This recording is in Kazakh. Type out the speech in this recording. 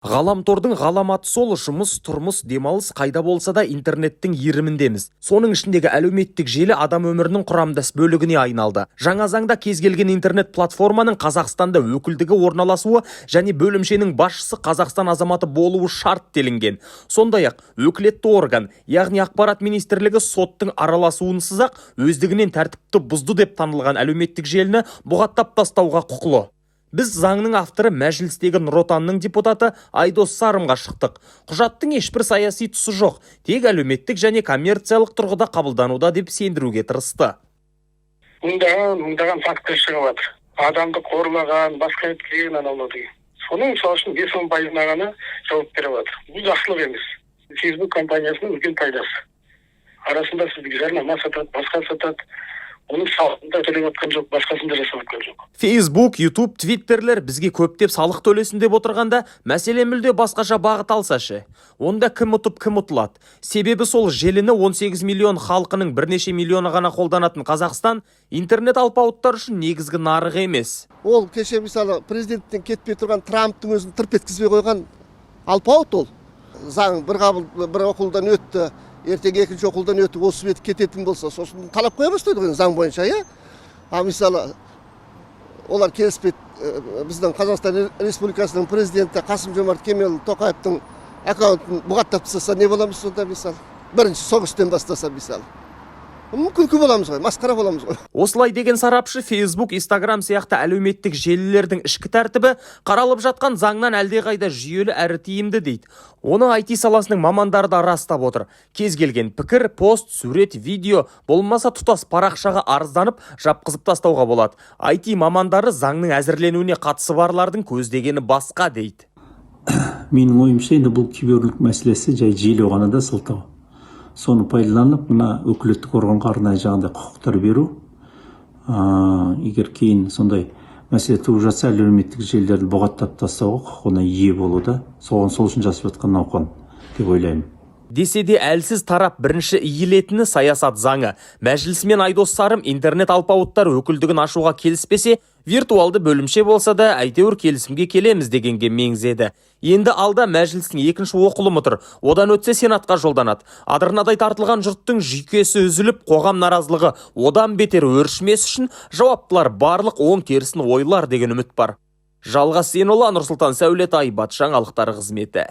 Ғаламтордың ғаламаты сол: жұмыс, тұрмыс, демалыс, қайда болса да интернеттің иіріміндеміз. Соның ішіндегі әлеуметтік желі адам өмірінің құрамдас бөлігіне айналды. Жаңа заңда кез келген интернет платформаның Қазақстанда өкілдігі орналасуы және бөлімшенің басшысы Қазақстан азаматы болуы шарт делінген. Сондай ақ өкілетті орган, яғни Ақпарат министрлігі, соттың араласуынсыз ақ өздігінен тәртіпті бұзды деп танылған әлеуметтік желіні бұғаттап тастауға құқылы. Біз заңның авторы, Мәжілістегі Нұр Отанның депутаты Айдос Сарымға шықтық. Құжаттың ешбір саяси тұсы жоқ, тек әлеуметтік және коммерциялық тұрғыда қабылдануда деп сендіруге тырысты. Мыңдаған, мыңдаған фактілер шығып жатыр, адамды қорлаған, басқа еткен, анау мынау деген. Соның, мысалы үшін, 5-10 пайызына ғана жауап беріп жатыр. Бұл жақсылық емес. Фейсбук компаниясының үлкен пайдасы. Арасында сізге жарнама сатады, басқа сатады, оның салығын да төлеп жатқан жоқ, басқасын да жасап жатқан жоқ. Фейсбук, Ютуб, Твиттерлер бізге көптеп салық төлесін деп отырғанда, мәселе мүлде басқаша бағыт алса ше? Онда кім ұтып, кім ұтылады? Себебі сол желіні 18 миллион халқының бірнеше миллионы ғана қолданатын Қазақстан интернет алпауыттар үшін негізгі нарық емес. Ол кеше, мысалы, президенттен кетпей тұрған Трамптың өзін тырп еткізбей қойған алпауыт. Ол заң бір қабыл, бір оқылудан өтті, ертең екінші оқылудан өтіп, осы беті кететін болса, сосын талап қоя бастайды ғой заң бойынша, иә. А мысалы, олар келіспейді, біздің Қазақстан Республикасының президенті Қасым Жомарт Кемелұлы Тоқаевтың аккаунтын бұғаттап тастаса, не боламыз сонда? Мысалы, бірінші соғыстан бастаса, мысалы, күлкі боламыз ғой, масқара боламыз ғой. Осылай деген сарапшы Фейсбук, Инстаграм сияқты әлеуметтік желілердің ішкі тәртібі қаралып жатқан заңнан әлдеқайда жүйелі әрі тиімді дейді. Оны IT саласының мамандары да растап отыр. Кез келген пікір, пост, сурет, видео, болмаса тұтас парақшаға арызданып, жапқызып тастауға болады. IT мамандары заңның әзірленуіне қатысы барлардың көздегені басқа дейді. Менің ойымша, енді бұл киберлік мәселесі жай желеу ғана да, сылтау. Соны пайдаланып, мына өкілеттік органға арнайы жаңағыдай құқықтар беру, егер кейін сондай мәселе туып жатса, әлеуметтік желілерді бұғаттап тастауға құқығына ие болу да. Соған, сол үшін жасап жатқан науқан деп ойлаймын. Десе де, әлсіз тарап бірінші иілетіні саясат заңы. Мәжілісмен Айдос Сарым интернет алпауыттар өкілдігін ашуға келіспесе, виртуалды бөлімше болса да, әйтеуір келісімге келеміз дегенге меңзеді. Енді алда Мәжілістің екінші оқылымы тұр. Одан өтсе, Сенатқа жолданады. Адырнадай тартылған жұрттың жүйкесі үзіліп, қоғам наразылығы одан бетер өршімес үшін жауаптылар барлық оң терісін ойлар деген үміт бар. Жалғас Зейнолла, Нұрсұлтан Сәулет, Айбат, жаңалықтар қызметі.